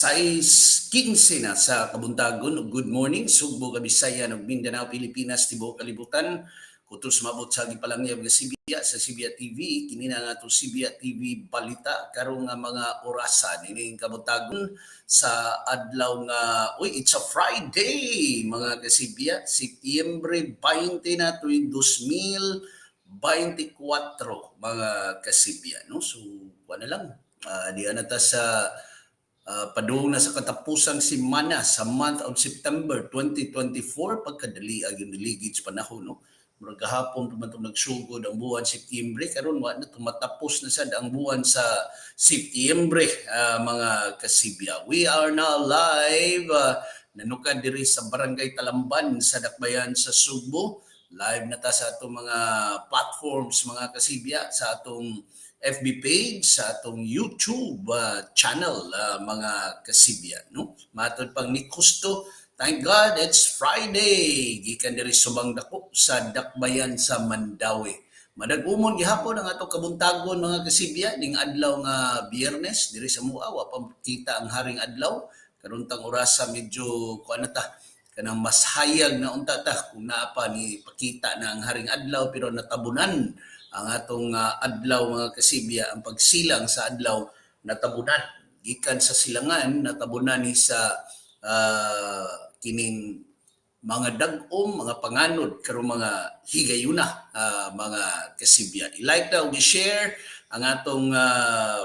6:15 na sa kabuntagon. Good morning, Sugbo, Kabisayan ug Mindanao, Pilipinas, tibuok kalibutan. Kutos mabot sa gipalangyaw nga Sibya sa Sibya TV, kini na nga atong Sibya TV Balita karong nga mga orasan ining kabuntagon sa adlaw nga, uy, it's a Friday, mga kasibya, Setyembre 20 na tuig 2024, mga kasibya, no? So wala lang, diha na ta sa padung na sa katapusang semana sa month of September 2024. Pagkadali ang niligid sa panahon, no? Murag gahapon pa man itong nagsugod ang buwan Setyembre, karon wa na, tumatapos na sad ang buwan sa Setyembre, mga kasibya. We are now live, nanukad diri sa Barangay Talamban sa Dakbayan sa Sugbo. Live na ta sa atong mga platforms, mga kasibya, sa atong FB page, sa atong YouTube channel, mga kasibya, no? Matod pang ni Custo, thank God it's Friday. Gikan diri Subang Dako sa Dakbayan sa Mandaue. Madag-umon gihapon ang atong kabuntagon, mga kasibya, ning adlaw nga Biyernes. Diri sa mua, wa pa kita ang haring adlaw. Karon tang orasa medyo kuan na ta, kanang mas hayag na unta ta kung naa pa ni pakita na ang haring adlaw, pero natabunan ang atong adlaw, mga kasibya. Ang pagsilang sa adlaw natabunan gikan sa silangan, natabunan ni sa kining mga dag-om, mga panganod karong mga higayuna, mga kasibya. I-like na ug i-share ang atong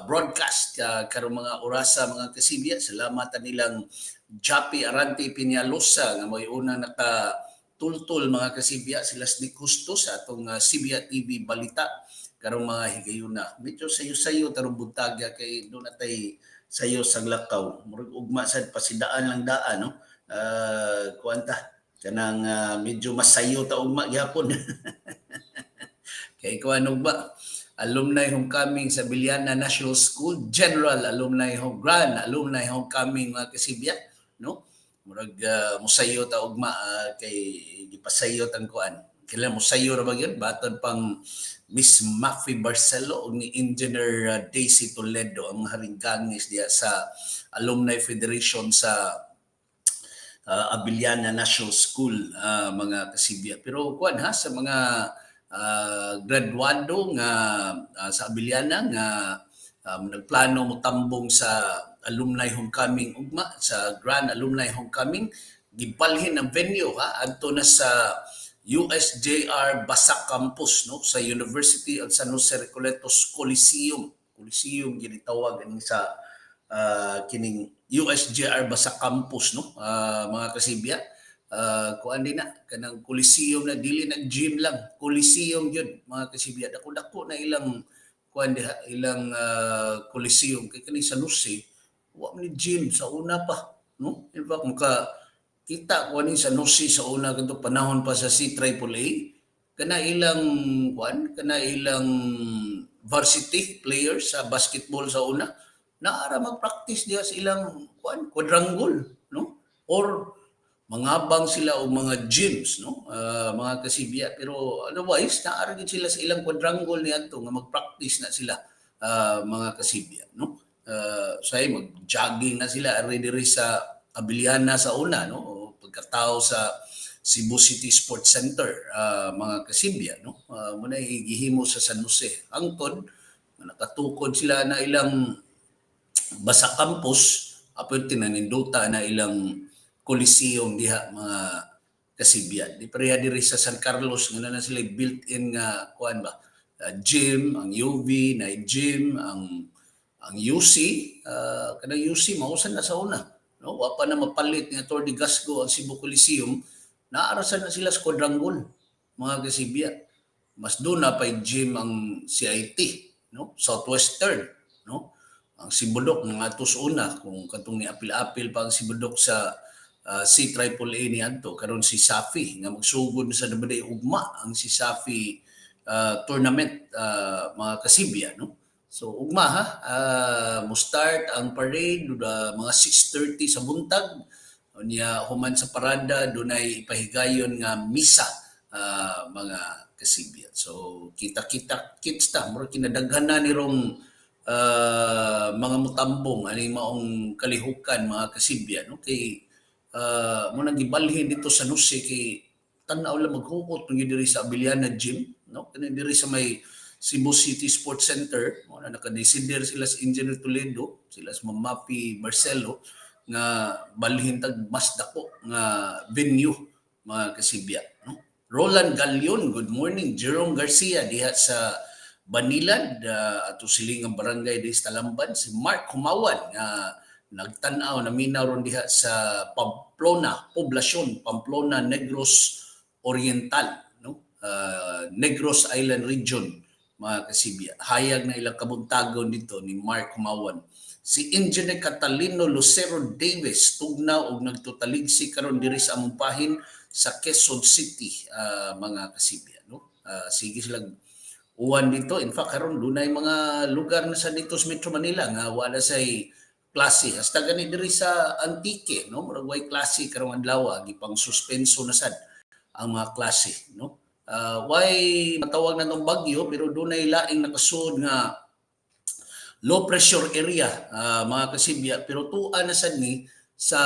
broadcast karong mga orasa, mga kasibya. Salamat nilang Jappy Arante Piñalosa nga may una naka tultol, mga kasibya, sila ni Custo sa atong Sibya TV Balita karong mga higayuna. Medyo sayo-sayo tarong buntaga kay duna tay sayo sa lakaw. Murag ugma sad pasidaan lang daan, no? Kuan ta kanang medyo masayo ta ugma gyapon. Kay kuan ugma, Alumni Homecoming sa Abellana National School, General Alumni Home Grand Alumni Homecoming, mga kasibya, no? Murag musayo ta ugma kay gipasayo tang kuan. Kailan musayo ra ba gyud batod pang Miss Mafi Barcelo ug ni Engineer Daisy Toledo, ang haringgangis diya sa Alumni Federation sa Abellana National School, mga kasibya. Pero kuan ha, sa mga graduado nga sa Abellana nga nagplano mo tambong sa Alumni Homecoming ugma, sa Grand Alumni Homecoming, gibalhin ang venue ha, adto na sa USJR Basak Campus, no, sa University of San Jose Recoletos Coliseum. Coliseum ginitawag ani sa kining USJR Basak Campus, no, mga kasibya. Kuan din na kanang Coliseum na, dili na gym lang, Coliseum yun, mga kasibya. Dako-dako na ilang kuan diha, ilang Coliseum, kay kani sa Jose wa man ni gym sa una pa, no? In fact, maka kita ko ani sa Jose sa una kadto panahon pa sa C Triple A, kana ilang kuan, kana ilang varsity players sa basketball sa una naara mag-practice diha sa ilang kuan, quadrangle, no, or mangabang sila og mga gyms, no, mga kasibya. Pero otherwise naara gid sila sa ilang quadrangle niadto nga mag-practice na sila, mga kasibya, no? Say mag-jogging na sila ari diri sa Abellana sa una, no, pagkatao sa Cebu City Sports Center, mga kasibya, no? Muna gihimo sa San Jose hangtod nakatukod sila na ilang Basak Campus, apil tinaninduta na ilang Coliseum diha, mga kasibya. Di pareha diri sa San Carlos nga na sila built-in nga kuan ba, gym, ang UV na gym, ang UC, kanang UC mausan na sa una, no? Wa pa na mapalit ni Atty. Gasco ang Cebu Coliseum, naarasan na sila sa quadrangle, mga kasibya. Mas doon na pa gym ang CIT, no? Southwestern, no? Ang Sibudok mga atos una kung katong ni apil-apil pa ang Sibudok sa C Triple A ni adto. Karon si Safi nga magsugod sa Dabaday ugma ang si Safi tournament, mga kasibya, no? So ugma ha, mo start ang parade mga 6:30 sa buntag. Unya human sa parada dunay ipahigayon nga misa, mga kasibya. So kita-kita kits ta, murag kinadaghan na ni rong mga mutambong ani maong kalihukan, mga kasibya, no, kay mo nang gibalhin dito sa Jose kay tan-aw lang, maghukot man gyud diri sa Abellana Gym, no, kani diri sa may Cebu City Sports Center. Mo na nakadesider sila sa Engineer Toledo, sila sa Mamapi Marcelo, nga balhin tag mas dako nga venue, mga kasibya, no. Roland Galion, good morning. Jerome Garcia diha sa Banilad, ato silingang barangay di sa Talamban. Si Mark Humawan nga nagtan-aw, naminaw ron diha sa Pamplona, Poblacion, Pamplona, Negros Oriental, no? Negros Island Region, mga kasibya. Hayag na ilang kabuntagon dito ni Mark Humawan. Si Engineer Catalino Lucero Davis, tugnaw og nagtutaligsi karon diri sa among pahin sa Quezon City, mga kasibya, no? Sige sila uwan dito. In fact, karon dunay mga lugar na sa dito sa Metro Manila nga wala say klase. Hasta gani diri sa Antique, no? Murag way klase karong adlaw, gipang suspenso na sad ang mga klase, no? Why matawag na tong bagyo, pero dunay laing nakasud nga low pressure area, mga kasibya, pero tua na sad ni sa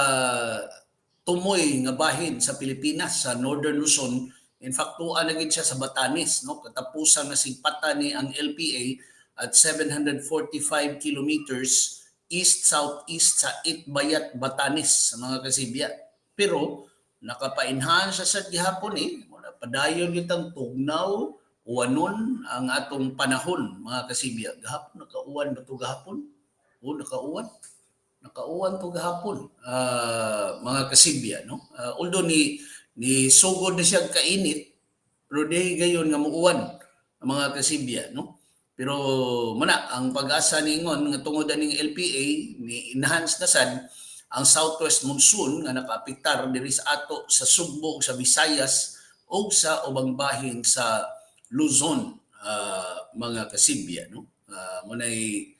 tumoy nga bahin sa Pilipinas, sa Northern Luzon. In fact, tua na gid siya sa Batanes, no, katapusan na sigpata ni ang LPA at 745 kilometers east southeast sa Itbayat, Batanes, sa mga kasibya. Pero nakapa-enhance sa gihapon eh. Wala padayon kitang tugnaw, uwanon ang atong panahon, mga kasibya. Gahapon nakauwan ba to gahapon? O nakauwan. Nakauwan to gahapon, mga kasibya, no? Although ni sugod na siya kainit, pero di gayon nga muuwan ang mga kasibya, no? Pero muna ang pag-asa ningon nga tungod aning LPA ni enhance na sad ang southwest monsoon nga nakaapektar diri sa ato sa Sugbo ug sa Visayas ug sa ubang bahin sa Luzon, mga kasibya, no? Munay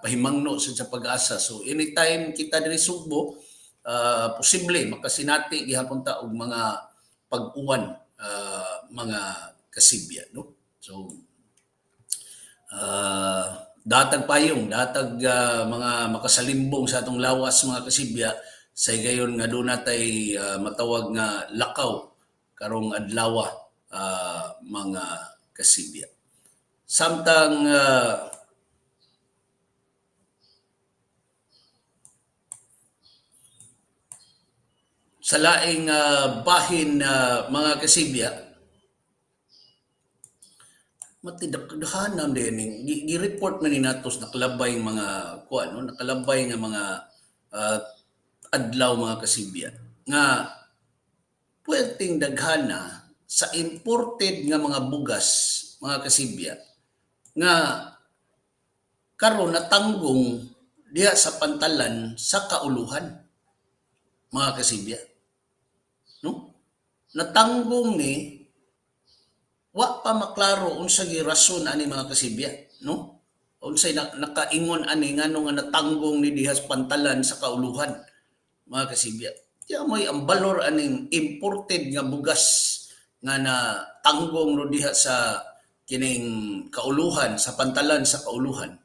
pahimangno sa pag-asa. So anytime kita diri Sugbo, posible makasinati gihapon ta og mga pag-uwan, mga kasibya, no? So datag payong, datag mga makasalimbong sa atong lawas, mga kasibya, sa higayon nga doon natay matawag nga lakaw karong adlaw, mga kasibya. Samtang sa laing bahin, mga kasibya, matidakdahanan din ning gi-report man ni natos nakalabay mga kuan, no, nakalabay nga mga adlaw, mga kasibya, nga puwerteng daghana sa imported nga mga bugas, mga kasibya, nga karon natanggong diha sa pantalan sa kauluhan, mga kasibya, no? Natanggong ni, wa pa maklaro unsa gi rason ani, mga kasibya, no? Unsay nakaingon ani, ngano nga natanggong ni diha sa pantalan sa kauluhan, mga kasibya. Diya mo'y ang balor aning imported nga bugas nga natanggong ro diha sa kining kauluhan, sa pantalan sa kauluhan,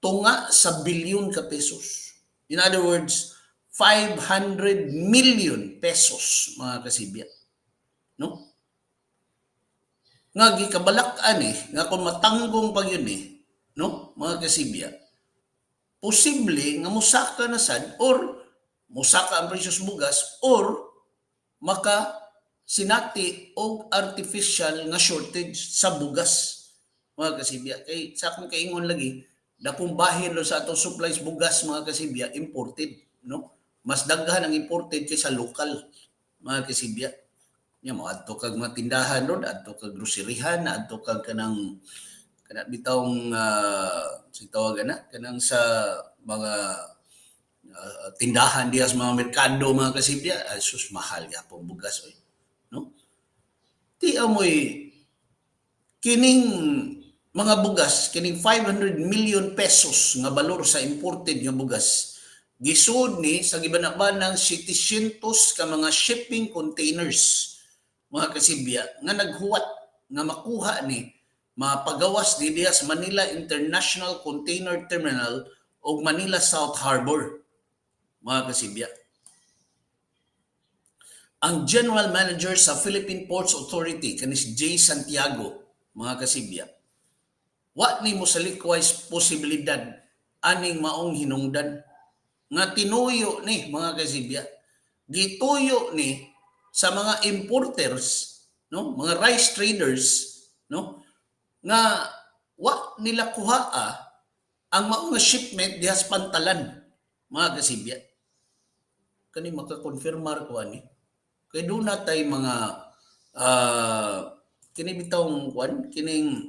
tunga sa bilyon ka pesos. In other words, 500 million pesos, mga kasibya, no? Nga gikabalak-an eh, nga kung matanggong pag yun eh, no, mga kasibya, posible nga musaka na sad or musaka ang presyo sa bugas or maka sinati og artificial nga shortage sa bugas, mga kasibya. Kay sa akong kaingon lagi, dakong bahin lo sa atong supplies bugas, mga kasibya, imported, no? Mas daghan ang imported kaysa lokal, mga kasibya. Nya mo adto kag mga tindahan ron, adto kag groceryhan, adto kag kanang kana bitawng sa tawag na kanang sa mga tindahan diha sa mga merkado, mga kasibya, ay sus, mahal gyapon bugas oy, no? Ti amoy kining mga bugas, kining 500 million pesos nga balor sa imported nga bugas, gisud ni sa gibana-banang 700 ka mga shipping containers, mga kasibya, nga naghuwat nga makuha ni mapagawas diha sa Manila International Container Terminal ug Manila South Harbor, mga kasibya. Ang General Manager sa Philippine Ports Authority, kani si Jay Santiago, mga kasibya, wa ni mosalikway posibilidad aning maong hinungdan nga tinuyo ni, mga kasibya, gituyo ni sa mga importers, no, mga rice traders, no, nga wa nila kuhaa ang maong nga shipment diha sa pantalan, mga kasibya. Kani makakonfirmar ko ani kay duna tay mga kini bitawng kwan, kining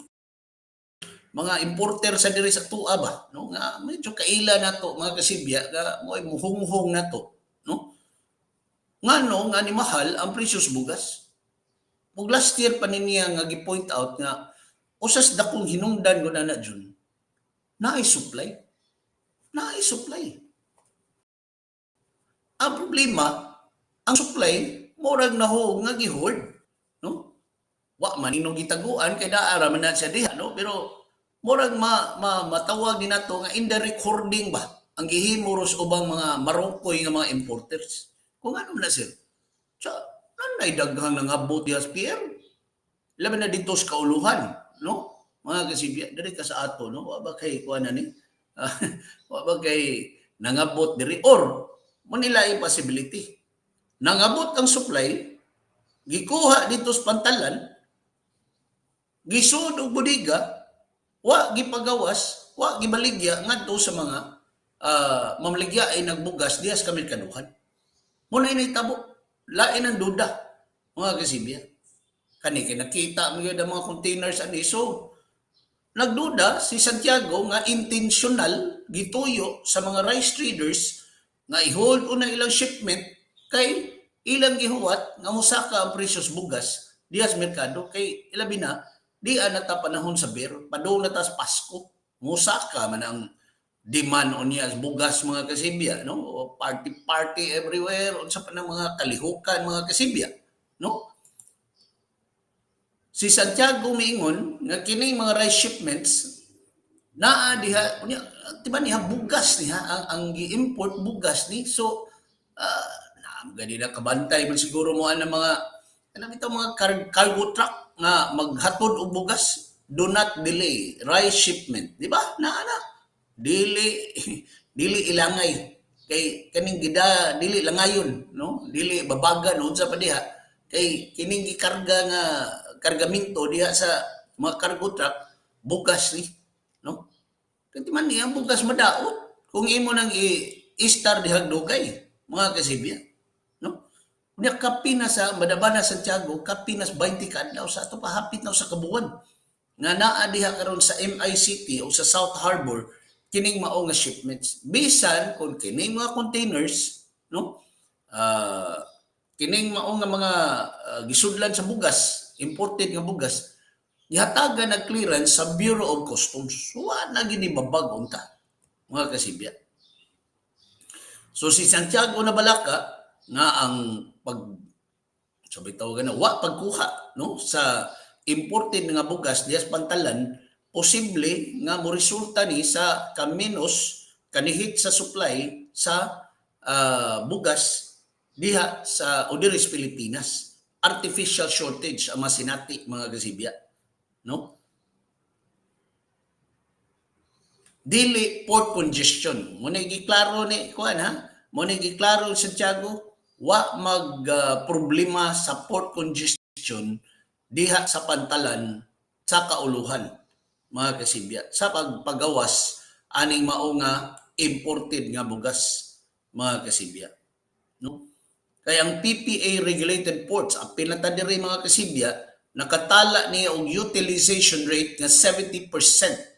mga importer sa diri sa tua ba, no, nga medyo kaila nato, mga kasibya, nga mo'y muhunghong nato, no, ngano nga ni mahal ang presyo sa bugas. Ug last year pa niya nga gi-point out nga usas dakong hinungdan ko na na June, naay supply, naay supply. Ang problema, ang supply murag nahuog nga gi-hold, no? Wa man inog gitaguan kay naa ra man na siya diha, no, pero murag ma matawag ni nato nga indirect hoarding ba ang gihimo ros ubang mga marukoy nga mga importers. Kung ano na, sir, sa nanay daghang nangabot diha sa pier, labi na dito sa kauluhan, no, mga kasibya. Diri ka sa ato, no, wa ba kay kuan na ni, wa ba kay nangabot diri? Or mo nila yung possibility, nangabot ang supply, gikuha dito sa pantalan, gisud og bodega, wa gipagawas, wa gibaligya ngadto sa mga mamaligya ay nagbugas diha sa kamerkaduhan. Mo na inahitabo. Lain ang duda, mga kasibya. Kani kay nakita mo yun ang mga containers ani, so nagduda si Santiago nga intentional gituyo sa mga rice traders nga i-hold una ilang shipment kay ilang gihuwat nga mosaka ang presyo sa bugas diha sa merkado, kay ilabi na di na ta panahon sa ber, padung na ta sa Pasko, mosaka man ang demand unya sa bugas, mga kasibya, no? Party party everywhere, unsa pa ng mga kalihukan, mga kasibya, no? Si Santiago miingon nga kining mga rice shipments naa diha unya, di ba niya bugas niya ang gi-import, bugas ni. So na gani na kabantay man siguro mo ang mga ano bitaw mga cargo truck nga maghatod og bugas, "Do not delay rice shipment," di ba? Naa na dili dili ilangay kay kaning gida, dili langayon, no, dili babagan, unsa pa diha, kay kining gikarga nga kargaminto diha sa mga cargo truck, bugas ni, no? Kay di man niya bugas madaot kung imo nang i-star diha dugay, mga kasibya, no? Unya kapi na sa Madabana, Santiago, kapi na sa 20 ka adlaw sa ato pa, hapit na sa kabuwan nga naa diha karon sa MICT o sa South Harbor kining mao nga shipments. Bisan kung kining mga containers, no, kining mao nga mga gisudlan sa bugas, imported nga bugas, gihatagan ng clearance sa Bureau of Customs. Wa na gini babag unta, mga kasibya. So si Santiago na balaka nga ang pag sabi tawagan na wa pagkuha, no, sa imported nga bugas diha sa pantalan, posible nga moresulta ni sa kaminos kanihit sa supply sa bugas diha sa o diri sa Pilipinas. Artificial shortage ang masinati, mga kasibya, no? Dili port congestion mo na giklaro ni kuan, ha. Mo na giklaro Santiago, wa mag problema sa port congestion diha sa pantalan sa kauluhan, mga kasibya, sa pagpagawas aning mao nga imported nga bugas, mga kasibya, no? Kay ang PPA regulated ports, apil na ta diri, mga kasibya, nakatala niya og utilization rate nga 70%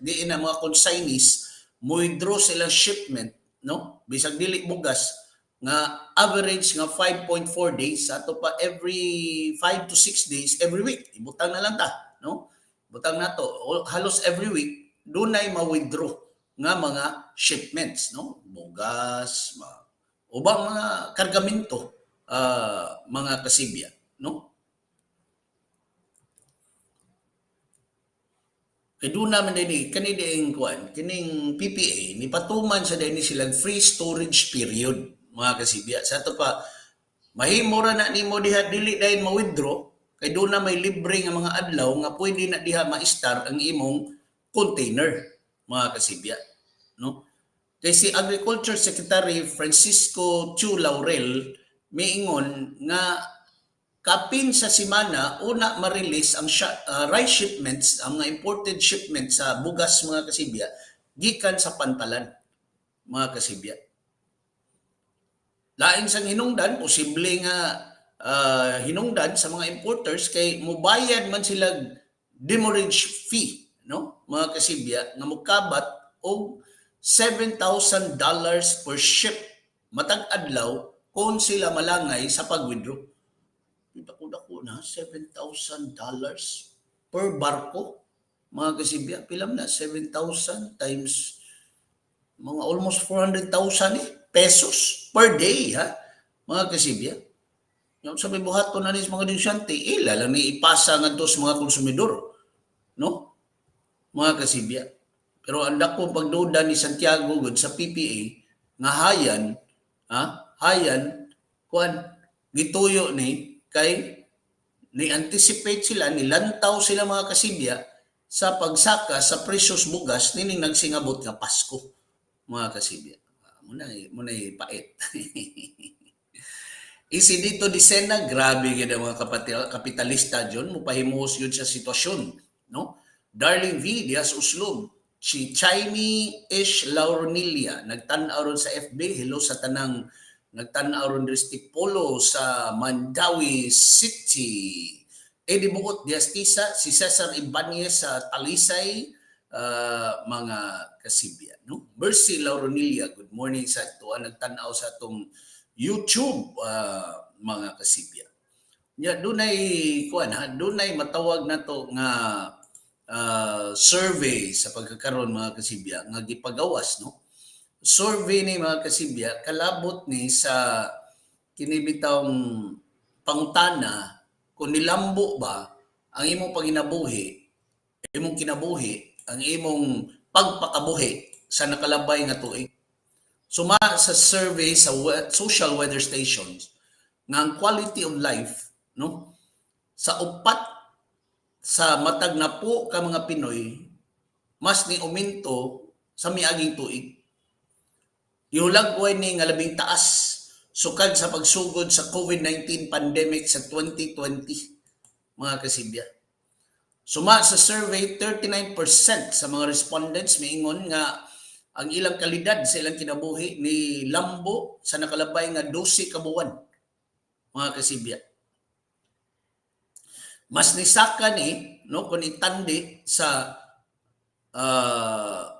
diin ang mga consignees mo withdraw silang shipment, no, bisag dili bugas, nga average nga 5.4 days ato pa, every 5 to 6 days every week. Ibutang na lang ta, no, butang nato halos every week dunay ma-withdraw nga mga shipments, no, bugas, ubang mga kargamento, mga kasibya, no? Kay doon naman din kani diing kuan, kining PPA ni patuman sa dinhi silang free storage period, mga kasibya. Sa ato pa mahimo ra na nimo diha, dili dayon ma-withdraw kay doon na may libre nga mga adlaw nga pwede na diha ma-star ang imong container, mga kasibya, no? Kay si Agriculture Secretary Francisco Tiu Laurel miingon nga kapin sa simana una ma-release ang rice shipments, ang mga imported shipments sa bugas, mga kasibya, gikan sa pantalan, mga kasibya. Lain sang hinungdan, posible nga hinungdan sa mga importers kay mubayad man sila demurrage fee, no, mga kasibya, nga mukabat og $7,000 per ship matag adlaw kung sila malangay sa pag-withdraw. Dako-dako na, $7,000 per barko. Mga kasibya, pila man na, 7,000 times mga almost 400,000 eh, pesos per day, ha? Mga kasibya. Yung sa may buhaton na ni sa mga negosyante, ila lang ni ipasa ngadto sa mga konsumidor. No? Mga kasibya. Pero ang dako pagduda ni Santiago gud sa PPA nga hayan, ha? Hayan kuan, gituyo ni kay ni anticipate sila, nilantaw sila, mga kasibya, sa pagsaka sa presyos bugas nining nagsingabot nga Pasko, mga kasibya. Ah, muna pait. Isi dito di Sena, grabe gid ang mga kapitalista dyon, mupahimuos yun sa sitwasyon, no? Darling V, dias Uslob, si Chaimi Ish Lauronilia, nagtan-aw ron sa FB, hello sa tanang nagtan-aw ron diri Polo sa Mandaue City. Eddie Buot Diaz Tisa, si Cesar Ibanez sa Talisay, mga kasibya, no? Mercy Lauronilia, good morning sa tuwa nagtan-aw sa atong YouTube, mga kasibya. Nya dunay kuan ha, dunay matawag nato nga survey sa pagkakaron, mga kasibya, nga gipagawas, no. Survey ni, mga kasibya, kalabot ni sa kini bitawng pangutana kung nilambo ba ang imong panginabuhi, imong kinabuhi, ang imong pagpakabuhi sa nakalabay nga tuig. Suma sa survey sa social weather stations nga ang quality of life, no, sa upat sa matag napo ka mga Pinoy mas ni uminto sa miaging tuig. Gihulagway ni nga labing taas sukad sa pagsugod sa COVID-19 pandemic sa 2020, mga kasibya. Suma sa survey, 39% sa mga respondents miingon nga ang ilang kalidad sa ilang kinabuhi ni lambo sa nakalabay nga 12 ka buwan, mga kasibya. Mas nisaka ni, no, kung itandi sa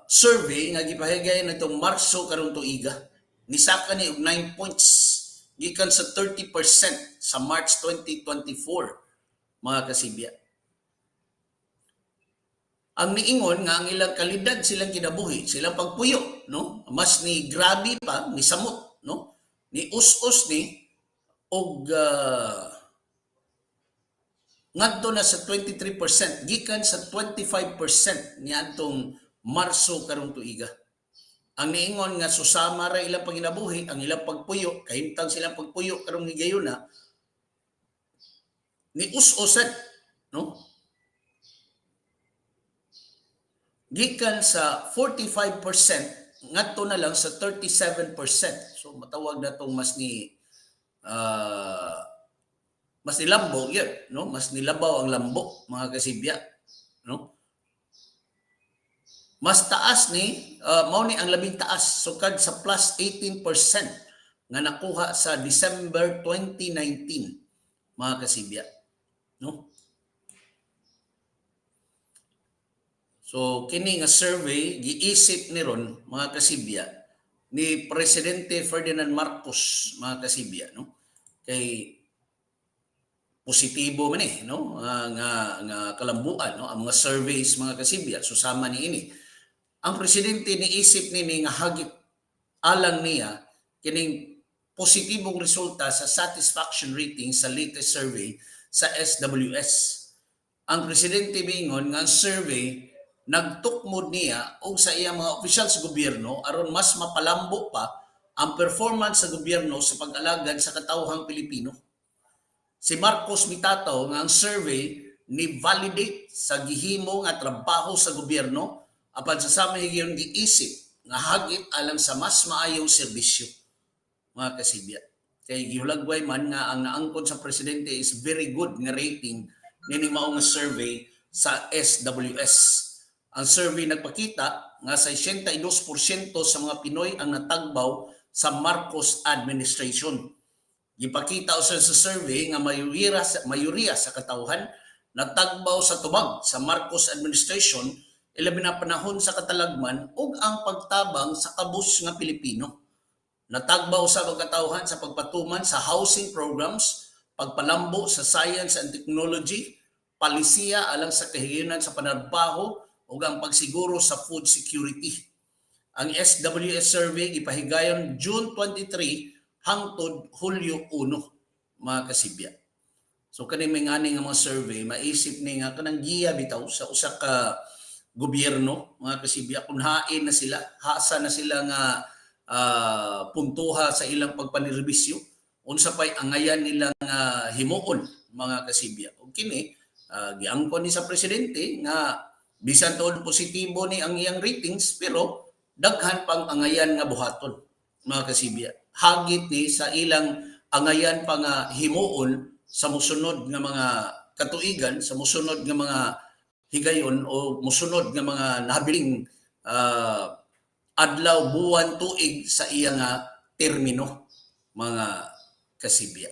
survey nga gipahigayon nitong Marso karong tuiga. Nisaka ni og 9 points gikan sa 30% sa March 2024, mga kasibya. Ang niingon nga ang ilang kalidad silang kinabuhi, silang pagpuyo, no? Mas ni grabe pa, ni samot, no? Ni us-us ni og ngadto na sa 23% gikan sa 25% niadtong Marso karong tuiga. Ang niingon nga susama ra ilang panginabuhi, ang ilang pagpuyo, kahimtang silang pagpuyo karong higayuna, ni us-usad, no? Gikan sa 45% ngadto na lang sa 37%. So matawag na tong mas nilambo yun, no? Mas nilabaw ang lambo, mga kasibya, no? Mas taas ni mao ni ang labing taas sukad sa plus 18% nga nakuha sa December 2019, mga kasibya, no? So kini nga survey giisip ni ron, mga kasibya, ni Presidente Ferdinand Marcos, mga kasibya, no? Kay positibo man eh, no, nga kalambuan, no, ang mga surveys, mga kasibya. Susama ni ini ang presidente niisip nini nga hagit alang niya kining positibong resulta sa satisfaction rating sa latest survey sa SWS. Ang presidente miingon nga ang survey Nagtukmod niya og sa iyang mga opisyal sa gobyerno aron mas mapalambo pa ang performance sa gobyerno sa pag-alagad sa katawhang Pilipino. Si Marcos mitataw nga ang survey ni validate sa gihimo nga trabaho sa gobyerno, apan sa sama higayon giisip nga hagit alang sa mas maayong serbisyo, mga kasibya. Kay gihulagway man nga ang naangkon sa presidente is very good nga rating nining mao nga survey sa SWS. Ang survey nagpakita nga 62% sa mga Pinoy ang natagbaw sa Marcos administration. Gipakita usab sa survey nga mayoriya sa katawhan natagbaw sa tubag sa Marcos administration, ilabi na panahon sa katalagman ug ang pagtabang sa kabus nga Pilipino. Natagbaw sa katawhan sa pagpatuman sa housing programs, pagpalambo sa science and technology, palisiya alang sa kahigayunan sa panarbaho ug ang pagsiguro sa food security. Ang SWS survey gipahigayon June 23 hangtod Hulyo 1, mga kasibya. So kani may ngani nga mga survey, maisip ni nga kanang giya bitaw sa usa ka gobyerno, mga kasibya, kung hain na sila, hasa na sila nga puntuha sa ilang pagpanirbisyo, unsa pay angayan nila nga himuon, mga kasibya. Ug kini giangkon ni sa presidente nga bisan tuod positibo ni ang iyang ratings, pero daghan pang angayan nga buhaton, mga kasibya. Hagit ni sa ilang angayan pa nga himuon sa musunod nga mga katuigan, sa musunod nga mga higayon o musunod nga mga nabiling adlaw, buwan, tuig sa iya nga termino, mga kasibya.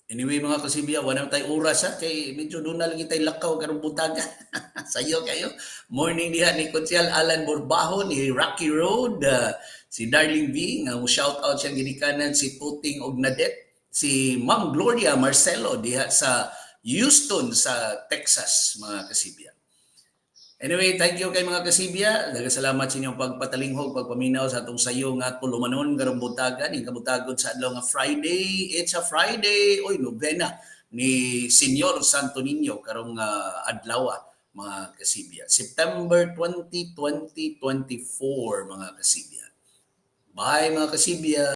Anyway, mga kasibya, wala na tayo oras ha, kay medyo doon na lagi tayo lakaw karong buntaga. Sayo kayo. Morning diha ni Konsyal Alan Borbajo, ni Rocky Road, si Darling V, nga mo shout out siyang ginikanan si Tuting og Nadet, si Ma'am Gloria Marcelo diha sa Houston sa Texas, mga kasibya. Anyway, thank you kay mga kasibya. Daghang salamat sa inyong pagpatalinghog, pagpaminaw sa atong sayo nga tulumanon karong buntaga, ning kabuntagon sa adlaw nga Friday. It's a Friday. Oy, nobena ni Senyor Santo Niño karong adlaw, mga kasibya. September 20, 2024, mga kasibya. Bye, mga kasibya.